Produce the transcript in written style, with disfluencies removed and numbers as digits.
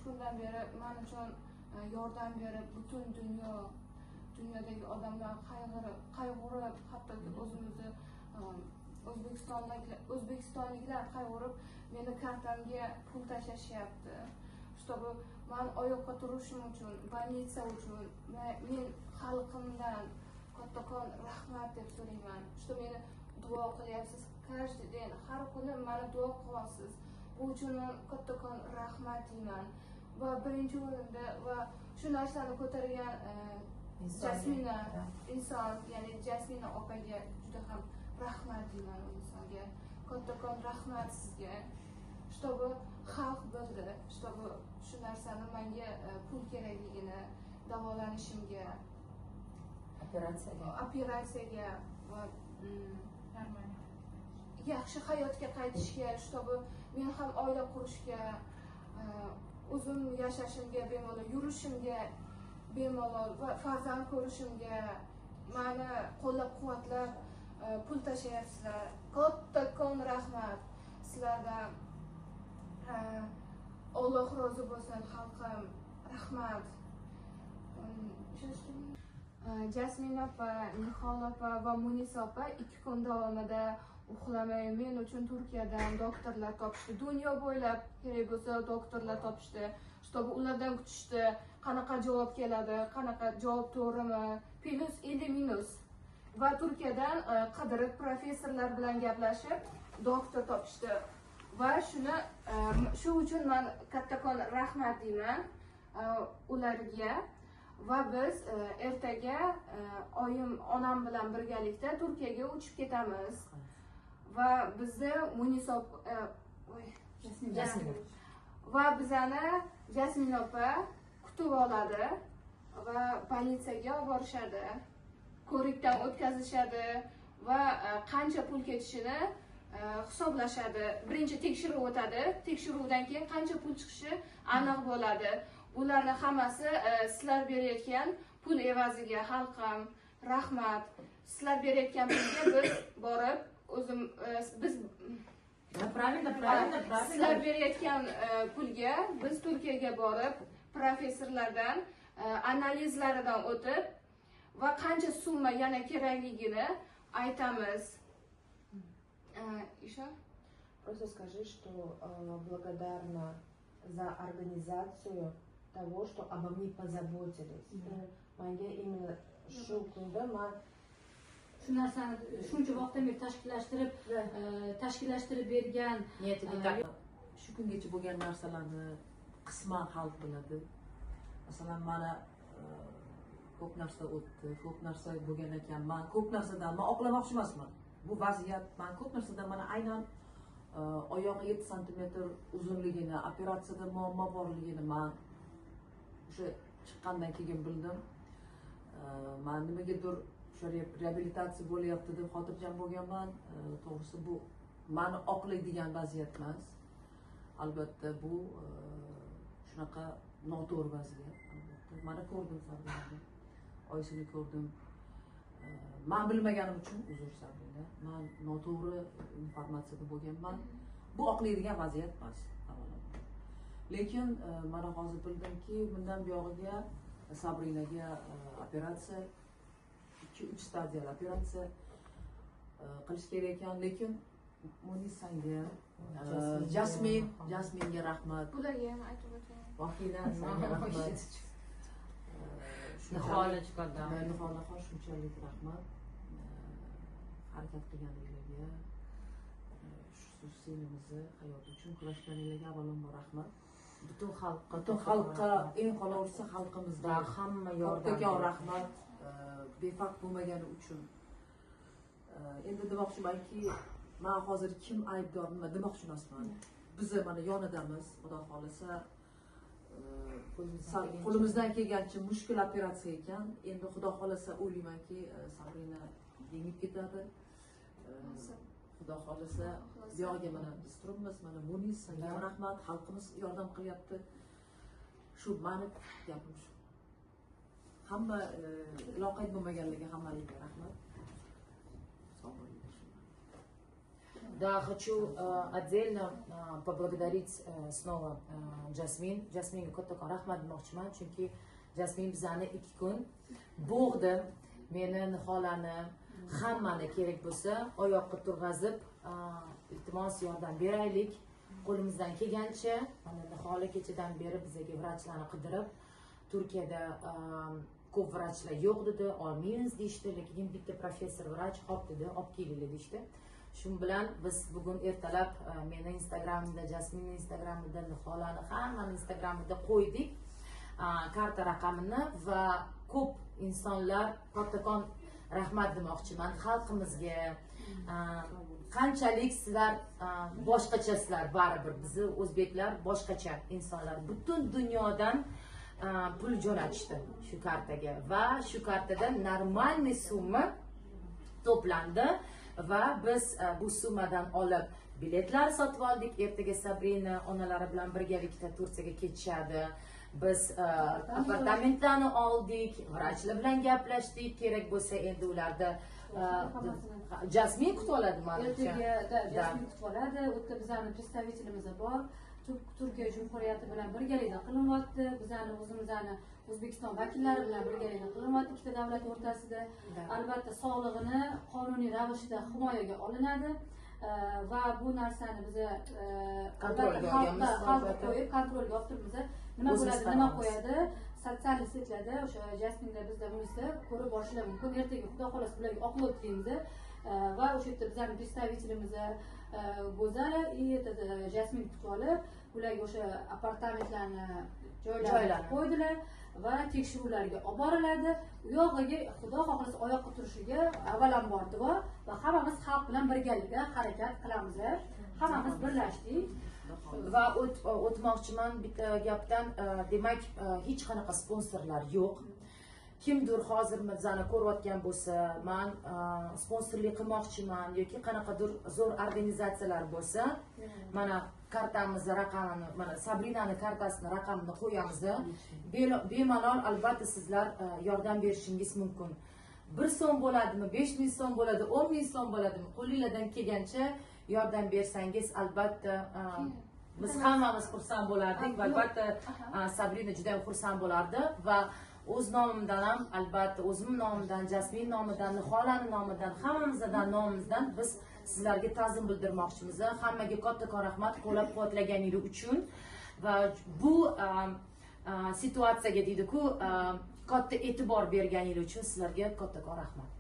kundan beri man uchun yordam berib, butun dunyodagi odamlar qayg'urib, hattoki o'zimizni o'zbekistonliklar qayg'urib meni kartamga pul tashlashyapti, чтобы man oyoqqa turishim uchun, больница uchun. Men xalqimdan kattakon rahmat deb so'rayman, что meni duo qilyapsiz каждый день, har kuni mani duo qilyapsiz. Bu uchun man kattakon rahmat deyman. Va birinchi o'rinda va shu narsani ko'targan Jasmina inson, ya'ni Jasmina opaga juda ham rahmat deyman. U insonga kattakon rahmat sizga, чтобы xalq bildi, чтобы shu narsani manga pul kerakligini davolanishimga, operatsiyaga, operatsiyaga va yaxshi hayotga qaytishga, чтобы men ham oila qurishga, o'zim yashashimga, bemalol yurishimga, bemalol va farzand ko'rishimga mani qo'llab quvvatlab pul tashlayapsizlar. Kattakon rahmat sizlardan. Alloh rozi bo'lsin, xalqim, rahmat. Jasmin opa, Nihol opa va Munisa opa 2 kun davomida uxlamay men uchun Turkiyadan doktorlar topishdi. Dunyo bo'ylab kerak bo'lsa doktorlar topishdi, чтобы ulardan kutishdi, qanaqa javob keladi, qanaqa javob, to'g'rimi, плюс или минус. Va Turkiyadan qidirib, professorlar bilan gaplashib, doktor topishdi. Va shuni shu uchun man kattakon rahmat deyman ularga. Va biz ertaga oyim, onam bilan birgalikda Turkiyaga uchib ketamiz va bizni Munisa oy, Jasmin. Va bizani Jasmin opa kutib oladi va politsiyaga olib borishadi, ko'rikdan o'tkazishadi va qancha pul ketishini hisoblashadi. Birinchi tekshiruv o'tadi, tekshiruvdan keyin qancha pul chiqishi aniq bo'ladi. Bularni hammasi sizlar berayotgan pul evaziga. Xalqim, rahmat. Sizlar berayotgan pulga biz borib o'zim biz Да, правильно, правильно, sizlar правильно. berayotgan pulga biz Turkiyaga borib, professorlardan analizlaridan o'tib va qancha summa yana kerakligini aytamiz. Еще? Просто скажи, что благодарна за организацию того, что обо мне позаботились. Manga именно shu kunda man Shu narsani shuncha vaqtdan beri tashkillashtirib tashkillashtirib bergan. Нет, не так. Shu kungacha bo'lgan narsalarni qisman xalq biladi. Masalan, mana ko'p narsa o'tdi, ko'p narsa bo'lgan ekan. Man ko'p narsadan man oqlamoqchi emasman bu vaziyat. Man ko'p narsadan, mana aynan oyog'i 7 santimetr uzunligini, operatsiyada muammo borligini man o'sha chiqqandan keyin bildim. Man nimagadir o'sha reabilitatsiya bo'lyapti deb xotirjam bo'lganman. To'g'risi, bu mani oqlaydigan vaziyat emas albatta. Bu shunaqa noto'g'ri vaziyat albatta. Mana ko'rdim Sabrinani, oyisini ko'rdim. Man bilmaganim uchun uzr, Sabrina. Man noto'g'ri informatsiyada bo'lganman. Bu oqlaydigan vaziyat emas avvalambor, lekin mana hozir bildimki, bundan buyog'iga Sabrinaga operatsiya, ikki uch stadiyali operatsiya qilish kerak ekan. Lekin Munis, sanga, Jasmin, Jasminga rahmat. Bularga ham aytib o'ting. Vohida, sanga rahmat. Niholachikondan. Niholaxon, shunchalik rahmat harakat qilganinglarga, shu singlimizni hayoti uchun kurashganinglarga avvalambor rahmat. Butun xalqqa. Butun xalqqa, eng qolaversa xalqimizga Hamma yordam kattakon berdi. rahmat befarq bo'lmagani uchun. Endi demoqchimanki, man hozir kim aybdor, nima demoqchi emasman. Biza mana yonidamiz, xudo xohlasa, Qo'limizdan kelgancha. Qo'limizdan kelgancha. Mushkul operatsiya ekan. Endi xudo xohlasa, o'ylaymanki, Sabrina yengib ketadi. Xudo xohlasa, buyog'iga mana biz turibmiz. Mana Munis, sanga ham rahmat, xalqimiz yordam qilyapti. Shu mani gapim shu. Hamma loqayd bo'lmaganligi, hammaligiga rahmat. Sog' bo'linglar. Shu. Да, хочу отдельно поблагодарить снова Jasmin. Jasminga kattakon rahmat demoqchiman, chunki Jasmin bizani 2 kun bo'g'di. Meni, Niholani, hammani kerak bo'lsa oyoqqa turg'azib, iltimos, yordam beraylik qo'limizdan kelgancha. Mana Nihola kechadan beri bizaga vrachlarni qidirib, Turkiyada ko'p vrachlar yo'q dedi, olmaymiz deyishdi, lekin bitta professor vrach hop dedi, olib kelinglar deyishdi. Shu bilan biz bugun ertalab meni Instagramimda, Jasminni Instagramida, Niholani, hammani Instagramida qo'ydik karta raqamini va ko'p insonlar, kattakon rahmat demoqchiman xalqimizga. Qanchalik sizlar boshqachasizlar, baribir bizni o'zbeklar boshqacha insonlar. Butun dunyodan pul jo'natishdi shu kartaga va shu kartada нормальный summa to'plandi va biz bu summadan olib biletlar sotib oldik. Ertaga Sabrina onalari bilan birgalikda Turkiyaga ketishadi. Biz apartamentlarni oldik, vrachlar bilan gaplashdik, kerak bo'lsa endi ularda Jasmin kutib oladi manimcha. Ertaga, да, Jasmin kutib oladi. U yerda bizani представитель imiz bor. Turkiya Jumhuriyati bilan birgalikda qilinyapti. Bizani o'zimizni O'zbekiston vakillari bilan birgalikda qilinyapti ikkita davlat o'rtasida. Albatta, sog'lig'ini qonuniy ravishda himoyaga olinadi. Va bu narsani biza Kontrolga albatta olganmiz, xalqqa albatta. qo'yib, kontrolga olib turibmiz. Nima O'zimiz bo'ladi, nima qaraymiz. qo'yadi, социальный сеть larda o'sha Jasminda, bizda bunisi ko'rib borishlar mumkin. Ertaga, xudo xohlasa, bularga oqlov tilaymiz. Va o'sha yerda bizani представитель imiz Go'zal и этот Jasmin kutib olib, ularga o'sha apartamentlarni joylarini Joylarni. qo'ydilar va tekshiruvlarga olib boriladi. U yog'iga, xudo xohlasa, oyoqqa turishiga avvalambor duo va hammamiz xalq bilan birgalikda harakat qilamiz. Hammamiz birlashdik. Va o'tmoqchiman bitta gapdan. Demak, hech qanaqa sponsorlar yo'q. Kimdir hozir bizani ko'rayotgan bo'lsa, man sponsorlik qilmoqchiman yoki qanaqadir zo'r organizatsiyalar bo'lsa, mana kartamizni raqamini, mana Sabrinani kartasini raqamini qo'yamiz. Bemalol, albatta, sizlar yordam berishingiz mumkin. 1 so'm bo'ladimi, 5000 so'm bo'ladi, 10 000 so'm bo'ladimi, qo'linglardan kelgancha yordam bersangiz, albatta, biz hammamiz xursand bo'lardik va albatta Sabrina juda ham xursand bo'lardi. Va o'z nomimdan ham, albatta, o'zim nomimdan, Jasmin nomidan, Niholani nomidan, hammamizdan nomimizdan biz sizlarga ta'zim bildirmoqchimiz. Hammaga kattakon rahmat qo'llab quvvatlaganingiz uchun va bu situatsiyaga, deydiku, katta e'tibor berganingiz uchun sizlarga kattakon rahmat.